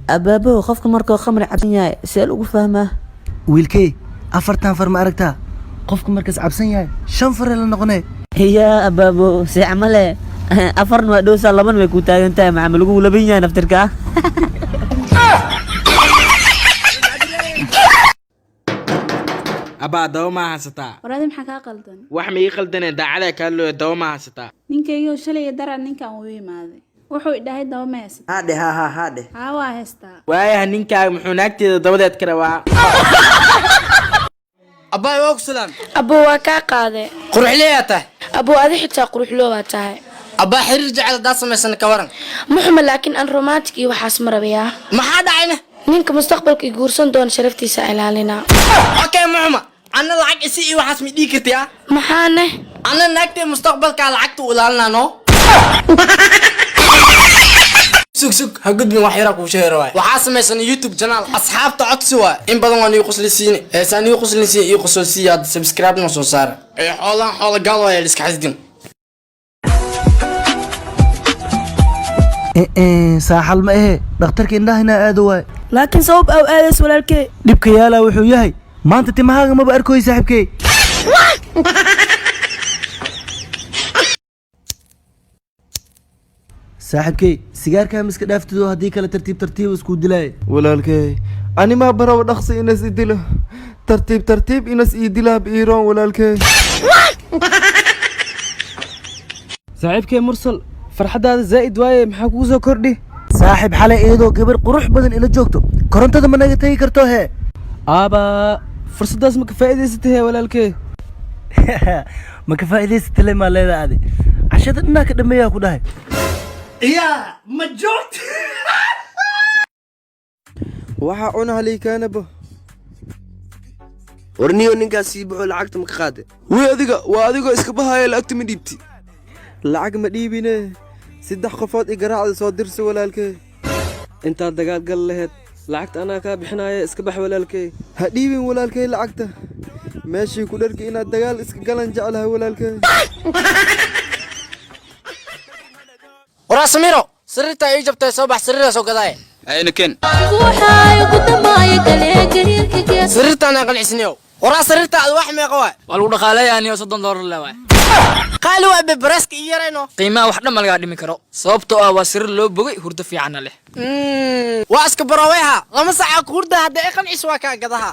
Abaabow, qofka markuu khamri cabsan yahay see lagu fahmaa? Wiilkey, afartan far ma aragtaa? Qofka markaas cabsan yahay shan faree la noqonee. Yaa abaabo, see camale? Afarna waa dhowsaa, labana way ku taagan tahay. Maxaa ma lagu laban yahay naftirka? Abaa, daba maa haysataa? Waraadi, maxaa kaa qaldan? Wax ma ii qaldanee, daacadaa kaa looya, daba maa haysataa? Ninkaygoo shalay daran ninkan uu imaaday, wuxuu idhahay daba ma haysataa. Haadhe, ha ha, haadhe. Haa, waa haystaa. Waayaha, ninkaaga muxuu naagteeda dabadeed ka rabaa? Abbaay, waa ku salaam. Abuu, waa kaa qaade. Quruxleeyaa tahay. Abuu, adi xitaa quruxloo waa tahay. Abbaa, xiriir jecel haddaad samaysana ka waran? Muxuma, laakiin aan romantic iyo waxaas ma rabayaa. Maxaa dhacayna? Ninka mustaqbalka i guursan doona sharaftiisa ilaalinaa. Okay, muxuma, anna lacag isi iyo waxaas ma dhigi karti ah? Maxaane? Anna naagtee mustaqbalkaa lacagta u ilaalinaa. No, sug sug, ha gudbin, wax yaraa kuu sheegi waay. Waxaa samaysan YouTube channel, asxaabta codsi waay. In badan waan ii qoslisiine, heesaan ii qoslinsiin, ii qosolsiiya. Hadda subscribe noo soo saara. Ee xoolaan xoola gaal waaya, iska xasdin. Saaxal ma ahe, dhakhtarka indhaha inaa aado waay. Laakiin sabab aw aadays, walaalkee? Dhibka yaalaa wuxuu yahay maanta timahaaga maba arkoy, saaxiibkey. Saaxiibkey, sigaarkaa miska dhaaftido, haddii kale tartiib tartiib iskuu dilaaya. Walaalkey, animaa barawa dhaqsi inas i dilo, tartiib tartiib inas ii dilaab iiroon, walaalkey. Saaxiibkay Mursal, farxaddaada zaa'id waaye, maxaa kugu soo kordhi? Saaxiib, xalay iyadoo gabar qurux badan ila joogto korontada ma naga tegi karto hee. Aabaa, fursaddaas ma ka faa'iidaysatay, walaalkey? Ma ka faa'iidaysatale maa leedaa? Adi cashada dhanaa ka dhameeyaa ku dhahay. Yaa ma joogta? Waxaa cuna halikaanabo. Warniyo, ninkaas sii baxo, lacagta ma ka qaade? Wi, adiga waa adigoo iska bahaya, lacagta ma dhiibti? Lacag ma dhiibine, 3 qofood i garaacda soo dirso, walaalkey. Intaad dagaal gal laheyd, lacagta anaa kaa bixinaaya, iska bax, walaalkey. Ha dhiibin, walaalkey, lacagta. Meeshii ku dharki inaad dagaal iska galan jeclahay, walaalkey. Waraa Samiro, sariirtaa ii jabtay, soo bax, sariiraa soo gadaaye. Ayna ken. Sariirtaan aan qancisniyow. Waraa, sariirta ad wax meeqa waay? Waa lagu dhaqaaleeyaa niyo, $30 le waay. Qaali waa be, bareeska ii yarayno. Qiimaha wax dhan ma lagaa dhimi karo, sababtoo ah waa sariir loo bogay, hurdo fiicanna leh. Waa iska baroobayha, 2 saaca ku hurda, hadda i qanciso waa kaa gadaha.